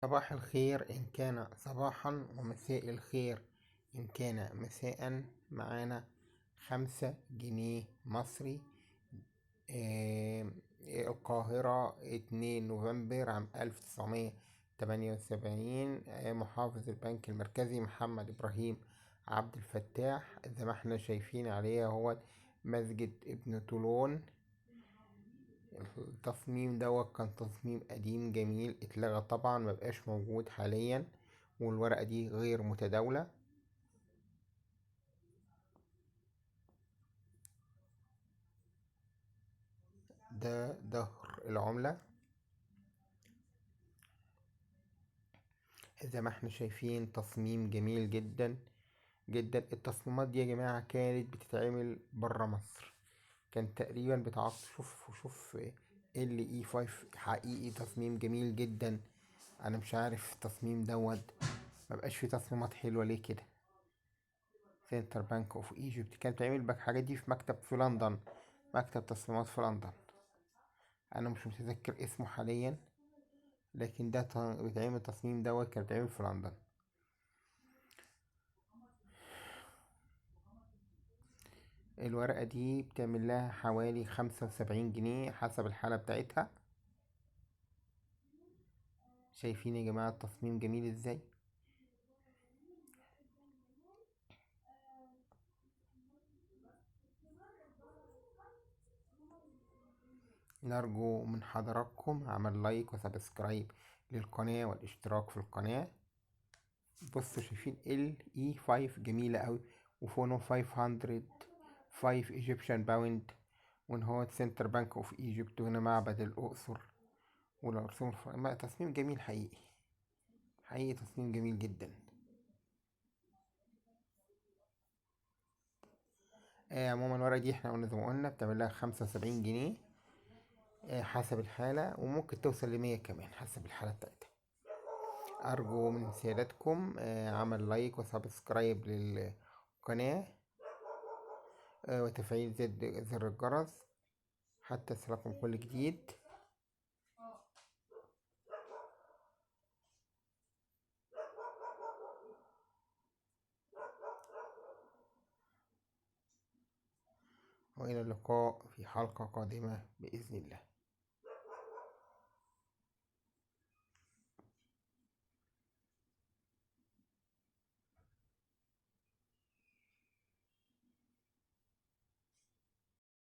صباح الخير إن كان صباحا، ومساء الخير إن كان مساء. معانا 5 جنيه مصري. القاهرة 2 نوفمبر عام 1978. محافظ البنك المركزي محمد إبراهيم عبد الفتاح. زي ما احنا شايفين عليه هو مسجد ابن طولون. التصميم دوت كان تصميم قديم جميل، اتلغى طبعا، مبقاش موجود حاليا، والورقة دي غير متداولة. ده ظهر العملة زي ما احنا شايفين، تصميم جميل جدا جدا. التصميمات دي يا جماعة كانت بتتعمل برا مصر، كان تقريبا بتعاقد. شوف ال اي 5 حقيقي تصميم جميل جدا. انا مش عارف التصميم دوت مبقاش فيه تصميمات حلوة ليه كده. Central Bank of Egypt كانت بتعمل بقى الحاجات دي في مكتب في لندن، مكتب تصميمات في لندن، انا مش متذكر اسمه حاليا، لكن ده بيتعمل التصميم دوت كان بيتعمل في لندن. الورقة دي بتعمل لها حوالي 75 جنيه حسب الحالة بتاعتها. شايفين يا جماعة التصميم جميل ازاي؟ نرجو من حضراتكم عمل like و subscribe للقناة والاشتراك في القناة. بصوا شايفين ال اي 5 جميلة قوي، وفونو 505 Egyptian pound، وان هو Central Bank of Egypt، وهنا معبد الاقصر والرسوم تصميم جميل حقيقي، حقيقي تصميم جميل جدا. عموما الورقة دي احنا قلنا زي ما قلنا بتعمل لها 75 جنيه، حسب الحالة، وممكن توصل ل100 كمان حسب الحالة بتاعتها. أرجو من سيادتكم عمل like و subscribe للقناة، وتفعيل زر الجرس حتى يصلكم كل جديد. وإلى اللقاء في حلقة قادمة بإذن الله.